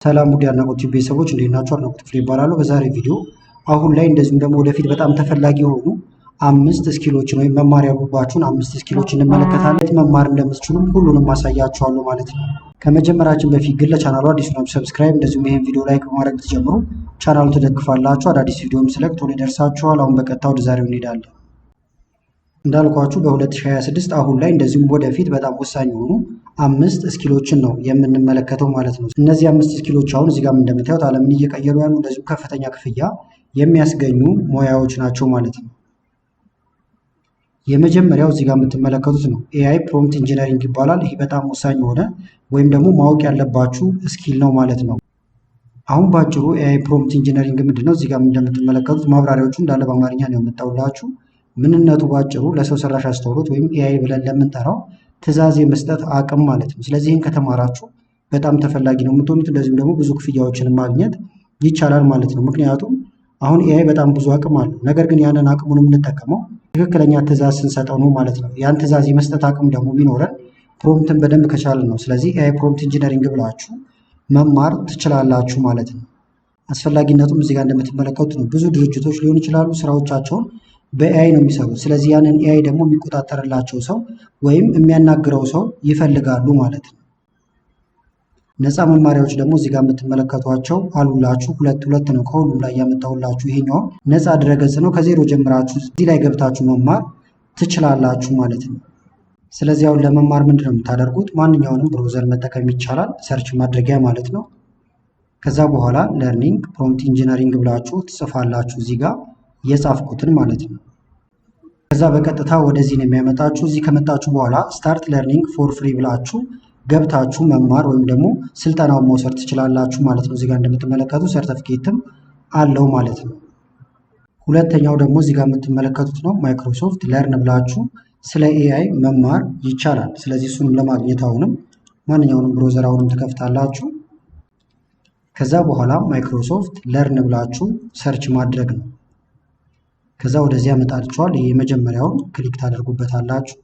ሰላም ውድ የአድናቆት ቤተሰቦች፣ እንዴት ናችሁ? አድናቆት ክፍሌ እባላለሁ። በዛሬ ቪዲዮ አሁን ላይ እንደዚሁም ደግሞ ወደፊት በጣም ተፈላጊ የሆኑ አምስት skill ኦችን ወይም መማር ያሉባችሁን አምስት skill ኦች እንመለከታለን። መማር እንደምትችሉም ሁሉንም ማሳያችኋለሁ ማለት ነው። ከመጀመራችን በፊት ግን ለቻናሉ አዲስ ነው subscribe፣ እንደዚሁም ይህን ቪዲዮ like በማድረግ ብትጀምሩ ቻናሉን ትደግፋላችሁ። አዳዲስ ቪዲዮም ስለቅ ቶሎ ይደርሳችኋል። አሁን በቀጥታ ወደ ዛሬው እንሄዳለን። እንዳልኳችሁ በ2026 አሁን ላይ እንደዚሁም ወደፊት በጣም ወሳኝ የሆኑ አምስት skill ኦችን ነው የምንመለከተው ማለት ነው። እነዚህ አምስት skill ኦች አሁን እዚህ ጋር እንደምታዩት ዓለምን እየቀየሩ ያሉ፣ እንደዚሁም ከፍተኛ ክፍያ የሚያስገኙ ሙያዎች ናቸው ማለት ነው። የመጀመሪያው እዚህ ጋር የምትመለከቱት ነው። AI prompt engineering ይባላል። ይህ በጣም ወሳኝ የሆነ ወይም ደግሞ ማወቅ ያለባችሁ skill ነው ማለት ነው። አሁን ባጭሩ AI prompt engineering ምንድን ነው? እዚህ ጋር እንደምትመለከቱት ማብራሪያዎቹ እንዳለ በአማርኛ ነው የመጣውላችሁ። ምንነቱ ባጭሩ ለሰው ሰራሽ አስተውሎት ወይም AI ብለን ለምንጠራው ትዕዛዝ የመስጠት አቅም ማለት ነው። ስለዚህ ይህን ከተማራችሁ በጣም ተፈላጊ ነው የምትሆኑት። እንደዚሁም ደግሞ ብዙ ክፍያዎችን ማግኘት ይቻላል ማለት ነው። ምክንያቱም አሁን AI በጣም ብዙ አቅም አለው። ነገር ግን ያንን አቅሙን የምንጠቀመው ትክክለኛ ትዕዛዝ ስንሰጠው ነው ማለት ነው። ያን ትዕዛዝ የመስጠት አቅም ደግሞ የሚኖረን prompt ን በደንብ ከቻልን ነው። ስለዚህ AI prompt engineering ብላችሁ መማር ትችላላችሁ ማለት ነው። አስፈላጊነቱም እዚህ ጋር እንደምትመለከቱት ነው። ብዙ ድርጅቶች ሊሆኑ ይችላሉ፣ ስራዎቻቸውን በ AI ነው የሚሰሩት። ስለዚህ ያንን AI ደግሞ የሚቆጣጠርላቸው ሰው ወይም የሚያናግረው ሰው ይፈልጋሉ ማለት ነው። ነፃ መማሪያዎች ደግሞ እዚህ ጋር የምትመለከቷቸው አሉላችሁ። ሁለት ሁለት ነው ከሁሉም ላይ ያመጣሁላችሁ። ይሄኛው ነፃ ድረገጽ ነው። ከዜሮ ጀምራችሁ እዚህ ላይ ገብታችሁ መማር ትችላላችሁ ማለት ነው። ስለዚህ አሁን ለመማር ምንድን ነው የምታደርጉት? ማንኛውንም browser መጠቀም ይቻላል፣ search ማድረጊያ ማለት ነው። ከዛ በኋላ learning prompt engineering ብላችሁ ትጽፋላችሁ እዚህ ጋር የጻፍኩትን ማለት ነው። ከዛ በቀጥታ ወደዚህ ነው የሚያመጣችሁ። እዚህ ከመጣችሁ በኋላ start learning for free ብላችሁ ገብታችሁ መማር ወይም ደግሞ ስልጠናውን መውሰድ ትችላላችሁ ማለት ነው። እዚጋ እንደምትመለከቱ ሰርተፍኬትም አለው ማለት ነው። ሁለተኛው ደግሞ እዚጋ የምትመለከቱት ነው፣ Microsoft Learn ብላችሁ ስለ AI መማር ይቻላል። ስለዚህ እሱንም ለማግኘት አሁንም ማንኛውንም browser አሁንም ትከፍታላችሁ። ከዛ በኋላ Microsoft Learn ብላችሁ search ማድረግ ነው። ከዛ ወደዚህ ያመጣችኋል። ይሄ የመጀመሪያውን click ታደርጉበታላችሁ።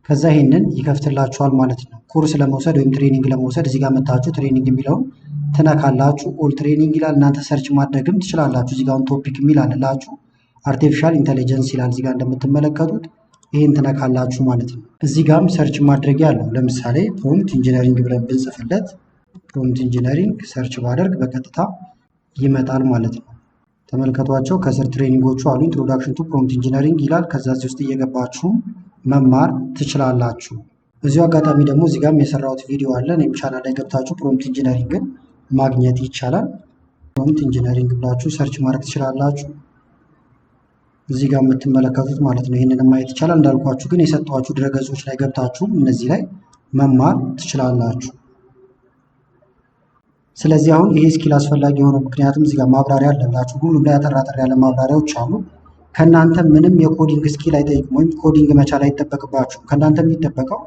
ከዛ ይሄንን ይከፍትላችኋል ማለት ነው። ኮርስ ለመውሰድ ወይም training ለመውሰድ እዚህ ጋር መታችሁ training የሚለውን ትነካላችሁ። All training ይላል። እናንተ search ማድረግም ትችላላችሁ። እዚህ ጋር topic የሚል አለላችሁ። Artificial intelligence ይላል እዚህ ጋር እንደምትመለከቱት፣ ይሄን ትነካላችሁ ማለት ነው። እዚህ ጋርም search ማድረጊያ አለው። ለምሳሌ prompt engineering ብለን ብንጽፍለት፣ prompt engineering search ባደርግ በቀጥታ ይመጣል ማለት ነው። ተመልከቷቸው፣ ከስር training ኦቹ አሉ። Introduction to prompt engineering ይላል። ከዛ እዚህ ውስጥ እየገባችሁ መማር ትችላላችሁ። በዚሁ አጋጣሚ ደግሞ እዚህ ጋርም የሰራሁት ቪዲዮ አለ። እኔም ቻናል ላይ ገብታችሁ prompt engineering ን ማግኘት ይቻላል። Prompt engineering ብላችሁ search ማድረግ ትችላላችሁ። እዚህ ጋር የምትመለከቱት ማለት ነው። ይህንን ማየት ይቻላል። እንዳልኳችሁ ግን የሰጠኋችሁ ድረገጾች ላይ ገብታችሁ እነዚህ ላይ መማር ትችላላችሁ። ስለዚህ አሁን ይሄ skill አስፈላጊ የሆነው ምክንያቱም እዚህ ጋር ማብራሪያ አለላችሁ። ሁሉም ላይ አጠር አጠር ያለ ማብራሪያዎች አሉ። ከእናንተ ምንም የ coding skill አይጠይቅም ወይም coding መቻል አይጠበቅባችሁም። ከእናንተ የሚጠበቀው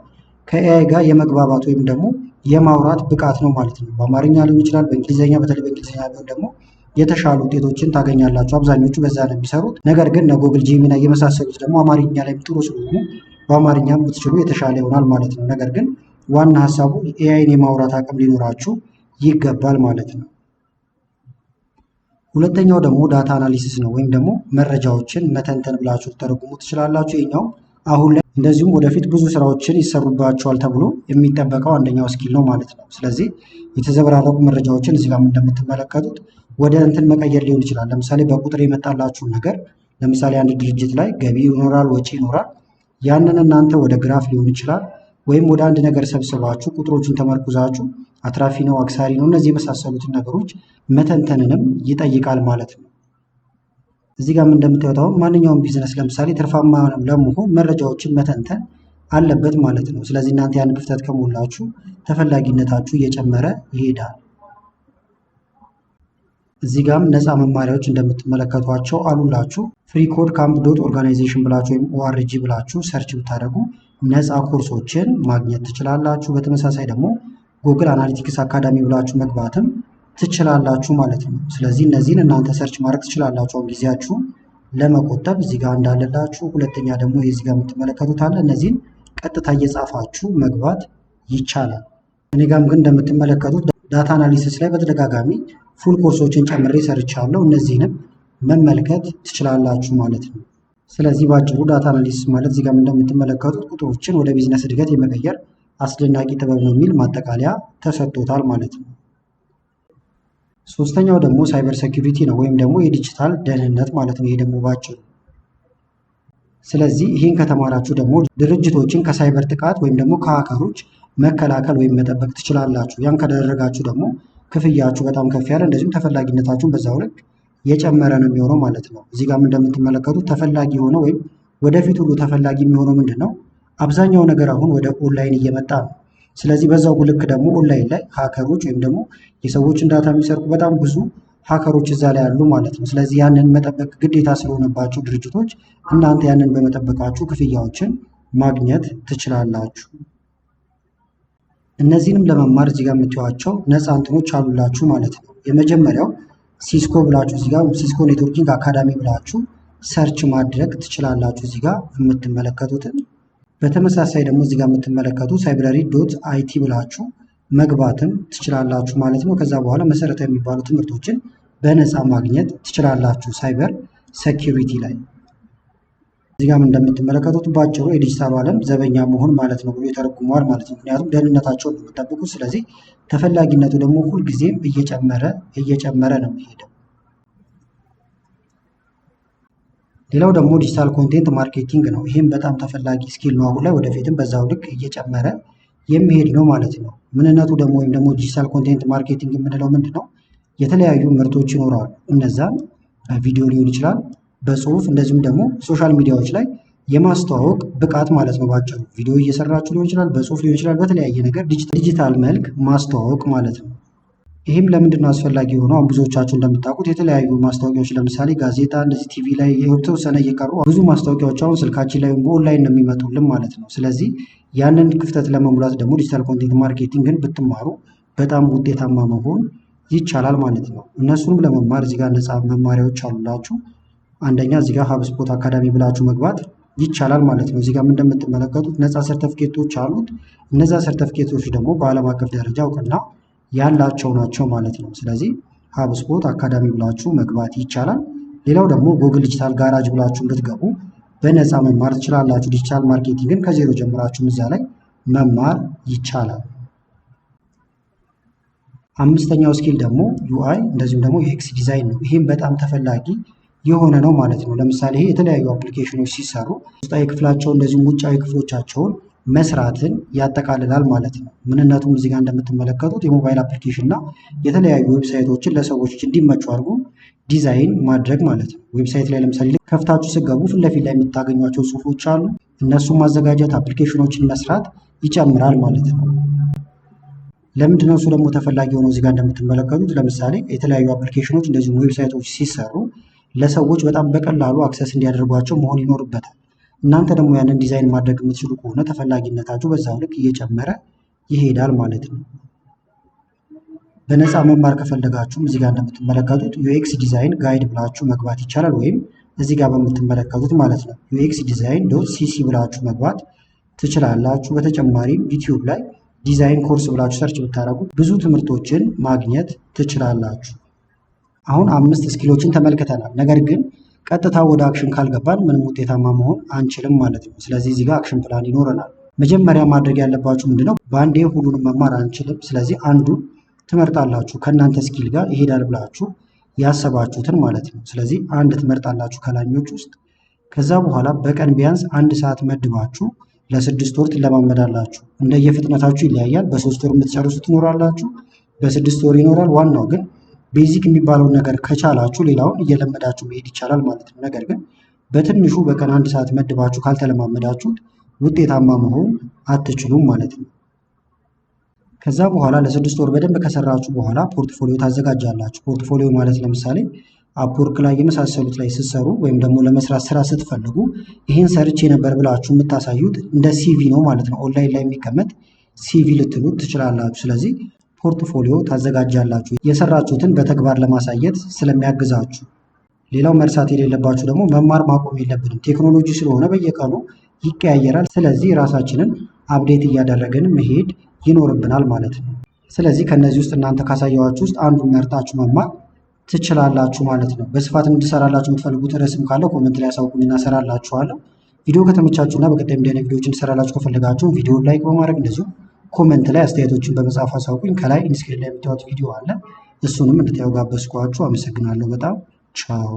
ከ AI ጋር የመግባባት ወይም ደግሞ የማውራት ብቃት ነው ማለት ነው። በአማርኛ ሊሆን ይችላል፣ በእንግሊዝኛ፣ በተለይ በእንግሊዝኛ ቢሆን ደግሞ የተሻሉ ውጤቶችን ታገኛላችሁ። አብዛኞቹ በዛ ነው የሚሰሩት። ነገር ግን Google Gemini የመሳሰሉት ደግሞ አማርኛ ላይም ጥሩ ስለሆኑ በአማርኛም ብትችሉ የተሻለ ይሆናል ማለት ነው። ነገር ግን ዋና ሀሳቡ AI ን የማውራት አቅም ሊኖራችሁ ይገባል ማለት ነው። ሁለተኛው ደግሞ data analysis ነው ወይም ደግሞ መረጃዎችን መተንተን ብላችሁ ልተረጉሙ ትችላላችሁ። ይሄኛው አሁን ላይ እንደዚሁም ወደፊት ብዙ ስራዎችን ይሰሩባቸዋል ተብሎ የሚጠበቀው አንደኛው skill ነው ማለት ነው። ስለዚህ የተዘበራረቁ መረጃዎችን እዚህ ጋር እንደምትመለከቱት ወደ እንትን መቀየር ሊሆን ይችላል። ለምሳሌ በቁጥር የመጣላችሁን ነገር፣ ለምሳሌ አንድ ድርጅት ላይ ገቢ ይኖራል፣ ወጪ ይኖራል። ያንን እናንተ ወደ graph ሊሆን ይችላል ወይም ወደ አንድ ነገር ሰብስባችሁ ቁጥሮችን ተመርኩዛችሁ አትራፊ ነው፣ አክሳሪ ነው፣ እነዚህ የመሳሰሉትን ነገሮች መተንተንንም ይጠይቃል ማለት ነው። እዚህ ጋርም እንደምታዩት አሁን ማንኛውም ቢዝነስ ለምሳሌ ትርፋማ ለመሆን መረጃዎችን መተንተን አለበት ማለት ነው። ስለዚህ እናንተ ያን ክፍተት ከሞላችሁ ተፈላጊነታችሁ እየጨመረ ይሄዳል። እዚህ ጋርም ነፃ መማሪያዎች እንደምትመለከቷቸው አሉላችሁ። freeCodeCamp.organization ብላችሁ ወይም org ብላችሁ search ብታደርጉ ነፃ ኮርሶችን ማግኘት ትችላላችሁ። በተመሳሳይ ደግሞ Google Analytics Academy ብላችሁ መግባትም ትችላላችሁ ማለት ነው። ስለዚህ እነዚህን እናንተ search ማድረግ ትችላላችሁ። አሁን ጊዜያችሁን ለመቆጠብ እዚህ ጋር እንዳለላችሁ፣ ሁለተኛ ደግሞ እዚህ ጋር የምትመለከቱት አለ። እነዚህን ቀጥታ እየጻፋችሁ መግባት ይቻላል። እኔ ጋም ግን እንደምትመለከቱት Data analysis ላይ በተደጋጋሚ full ኮርሶችን ጨምሬ ሰርቻለሁ። እነዚህንም መመልከት ትችላላችሁ ማለት ነው። ስለዚህ በአጭሩ data analysis ማለት እዚህ ጋር እንደምትመለከቱት ቁጥሮችን ወደ ቢዝነስ እድገት የመቀየር አስደናቂ ጥበብ ነው የሚል ማጠቃለያ ተሰጥቶታል ማለት ነው። ሶስተኛው ደግሞ cyber security ነው ወይም ደግሞ የዲጂታል ደህንነት ማለት ነው። ይሄ ደግሞ ባጭሩ። ስለዚህ ይህን ከተማራችሁ ደግሞ ድርጅቶችን ከሳይበር ጥቃት ወይም ደግሞ ከ hacker ኦች መከላከል ወይም መጠበቅ ትችላላችሁ። ያን ካደረጋችሁ ደግሞ ክፍያችሁ በጣም ከፍ ያለ እንደዚሁም ተፈላጊነታችሁን በዛው ልክ የጨመረ ነው የሚሆነው ማለት ነው። እዚህ ጋርም እንደምትመለከቱት ተፈላጊ የሆነ ወይም ወደፊት ሁሉ ተፈላጊ የሚሆነው ምንድን ነው? አብዛኛው ነገር አሁን ወደ ኦንላይን እየመጣ ነው። ስለዚህ በዛው ልክ ደግሞ ኦንላይን ላይ hacker ኦች ወይም ደግሞ የሰዎችን data የሚሰርቁ በጣም ብዙ hacker ኦች እዛ ላይ አሉ ማለት ነው። ስለዚህ ያንን መጠበቅ ግዴታ ስለሆነባቸው ድርጅቶች እናንተ ያንን በመጠበቃችሁ ክፍያዎችን ማግኘት ትችላላችሁ። እነዚህንም ለመማር እዚህ ጋር የምታዩቸው ነፃ እንትኖች አሉላችሁ ማለት ነው። የመጀመሪያው Cisco ብላችሁ እዚህ ጋር Cisco Networking Academy ብላችሁ search ማድረግ ትችላላችሁ እዚህ ጋር የምትመለከቱትን። በተመሳሳይ ደግሞ እዚህ ጋር የምትመለከቱ cybrary.it ብላችሁ መግባትም ትችላላችሁ ማለት ነው። ከዛ በኋላ መሰረታዊ የሚባሉ ትምህርቶችን በነፃ ማግኘት ትችላላችሁ cyber security ላይ። እዚህ ጋርም እንደምትመለከቱት ባጭሩ የዲጂታሉ ዓለም ዘበኛ መሆን ማለት ነው ብሎ ይተረጉመዋል ማለት ነው። ምክንያቱም ደህንነታቸውን ነው የሚጠብቁት። ስለዚህ ተፈላጊነቱ ደግሞ ሁልጊዜም እየጨመረ እየጨመረ ነው የሚሄደው። ሌላው ደግሞ digital content marketing ነው። ይህም በጣም ተፈላጊ skill ነው አሁን ላይ፣ ወደፊትም በዛው ልክ እየጨመረ የሚሄድ ነው ማለት ነው። ምንነቱ ደግሞ ወይም ደግሞ digital content marketing የምንለው ምንድን ነው? የተለያዩ ምርቶች ይኖራሉ። እነዛን ቪዲዮ ሊሆን ይችላል፣ በጽሁፍ እንደዚሁም ደግሞ social media ዎች ላይ የማስተዋወቅ ብቃት ማለት ነው። ባጭሩ ቪዲዮ እየሰራችሁ ሊሆን ይችላል፣ በጽሁፍ ሊሆን ይችላል፣ በተለያየ ነገር ዲጂታል መልክ ማስተዋወቅ ማለት ነው። ይህም ለምንድን ነው አስፈላጊ የሆነው? አሁን ብዙዎቻችሁ እንደምታውቁት የተለያዩ ማስታወቂያዎች ለምሳሌ ጋዜጣ፣ እንደዚህ ቲቪ ላይ የተወሰነ እየቀሩ ብዙ ማስታወቂያዎች አሁን ስልካችን ላይ በኦንላይን ነው የሚመጡልን ማለት ነው። ስለዚህ ያንን ክፍተት ለመሙላት ደግሞ digital content marketing ን ብትማሩ በጣም ውጤታማ መሆን ይቻላል ማለት ነው። እነሱንም ለመማር እዚህ ጋር ነፃ መማሪያዎች አሉላችሁ። አንደኛ እዚህ ጋር HubSpot Academy ብላችሁ መግባት ይቻላል ማለት ነው። እዚህ ጋር እንደምትመለከቱት ነፃ ሰርተፍኬቶች አሉት። እነዛ ሰርተፍኬቶች ደግሞ በዓለም አቀፍ ደረጃ እውቅና ያላቸው ናቸው ማለት ነው። ስለዚህ HubSpot Academy ብላችሁ መግባት ይቻላል። ሌላው ደግሞ Google Digital Garage ብላችሁ ብትገቡ በነፃ መማር ትችላላችሁ። Digital marketing ን ከዜሮ ጀምራችሁ እዛ ላይ መማር ይቻላል። አምስተኛው skill ደግሞ UI እንደዚሁም ደግሞ UX design ነው። ይህም በጣም ተፈላጊ የሆነ ነው ማለት ነው። ለምሳሌ ይሄ የተለያዩ application ኖች ሲሰሩ ውስጣዊ ክፍላቸው እንደዚሁም ውጫዊ ክፍሎቻቸውን መስራትን ያጠቃልላል ማለት ነው። ምንነቱም እዚህ ጋር እንደምትመለከቱት የሞባይል application እና የተለያዩ website ኦችን ለሰዎች እንዲመቹ አድርጎ ዲዛይን ማድረግ ማለት ነው። Website ላይ ለምሳሌ ከፍታችሁ ስትገቡ ፊት ለፊት ላይ የምታገኟቸው ጽሁፎች አሉ። እነሱን ማዘጋጀት፣ application ኖችን መስራት ይጨምራል ማለት ነው። ለምንድን ነው እሱ ደግሞ ተፈላጊ የሆነው? እዚህ ጋር እንደምትመለከቱት ለምሳሌ የተለያዩ application ኖች እንደዚሁም website ኦች ሲሰሩ ለሰዎች በጣም በቀላሉ access እንዲያደርጓቸው መሆን ይኖርበታል። እናንተ ደግሞ ያንን ዲዛይን ማድረግ የምትችሉ ከሆነ ተፈላጊነታችሁ በዛው ልክ እየጨመረ ይሄዳል ማለት ነው። በነፃ መማር ከፈለጋችሁም እዚህ ጋር እንደምትመለከቱት UX design guide ብላችሁ መግባት ይቻላል። ወይም እዚህ ጋር በምትመለከቱት ማለት ነው UX design.cc ብላችሁ መግባት ትችላላችሁ። በተጨማሪም YouTube ላይ design course ብላችሁ search ብታደርጉ ብዙ ትምህርቶችን ማግኘት ትችላላችሁ። አሁን አምስት skill ኦችን ተመልክተናል። ነገር ግን ቀጥታ ወደ action ካልገባን ምንም ውጤታማ መሆን አንችልም ማለት ነው። ስለዚህ እዚህ ጋር action plan ይኖረናል። መጀመሪያ ማድረግ ያለባችሁ ምንድነው? በአንዴ ሁሉንም መማር አንችልም። ስለዚህ አንዱን ትመርጣላችሁ ከእናንተ skill ጋር ይሄዳል ብላችሁ ያሰባችሁትን ማለት ነው። ስለዚህ አንድ ትመርጣላችሁ ከላኞች ውስጥ። ከዛ በኋላ በቀን ቢያንስ አንድ ሰዓት መድባችሁ ለ6 ወር ትለማመዳላችሁ። እንደየፍጥነታችሁ ይለያያል። በ3 ወር የምትጨርሱ ትኖራላችሁ፣ በ6 ወር ይኖራል። ዋናው ግን basic የሚባለውን ነገር ከቻላችሁ ሌላውን እየለመዳችሁ መሄድ ይቻላል ማለት ነው። ነገር ግን በትንሹ በቀን አንድ ሰዓት መድባችሁ ካልተለማመዳችሁት ውጤታማ መሆን አትችሉም ማለት ነው። ከዛ በኋላ ለ6 ወር በደንብ ከሰራችሁ በኋላ portfolio ታዘጋጃላችሁ። Portfolio ማለት ለምሳሌ Upwork ላይ የመሳሰሉት ላይ ስትሰሩ ወይም ደግሞ ለመስራት ስራ ስትፈልጉ ይህን ሰርቼ ነበር ብላችሁ የምታሳዩት እንደ CV ነው ማለት ነው። ኦንላይን ላይ የሚቀመጥ CV ልትሉት ትችላላችሁ። ስለዚህ portfolio ታዘጋጃላችሁ የሰራችሁትን በተግባር ለማሳየት ስለሚያግዛችሁ። ሌላው መርሳት የሌለባችሁ ደግሞ መማር ማቆም የለብንም። ቴክኖሎጂ ስለሆነ በየቀኑ ይቀያየራል። ስለዚህ ራሳችንን update እያደረግን መሄድ ይኖርብናል ማለት ነው። ስለዚህ ከእነዚህ ውስጥ እናንተ ካሳየኋችሁ ውስጥ አንዱን መርጣችሁ መማር ትችላላችሁ ማለት ነው። በስፋት እንድሰራላችሁ የምትፈልጉት ርዕስም ካለ comment ላይ አሳውቁኝና እሰራላችኋለሁ። ቪዲዮ ከተመቻችሁና በቀጣይ እንዲህ አይነት ቪዲዮዎች እንድሰራላችሁ ከፈለጋችሁ ቪዲዮ like በማድረግ እንደዚሁም comment ላይ አስተያየቶችን በመጻፍ አሳውቁኝ። ከላይ end screen ላይ የምታዩት ቪዲዮ አለ። እሱንም እንድታዩ ጋበዝኳችሁ። አመሰግናለሁ በጣም። ቻው።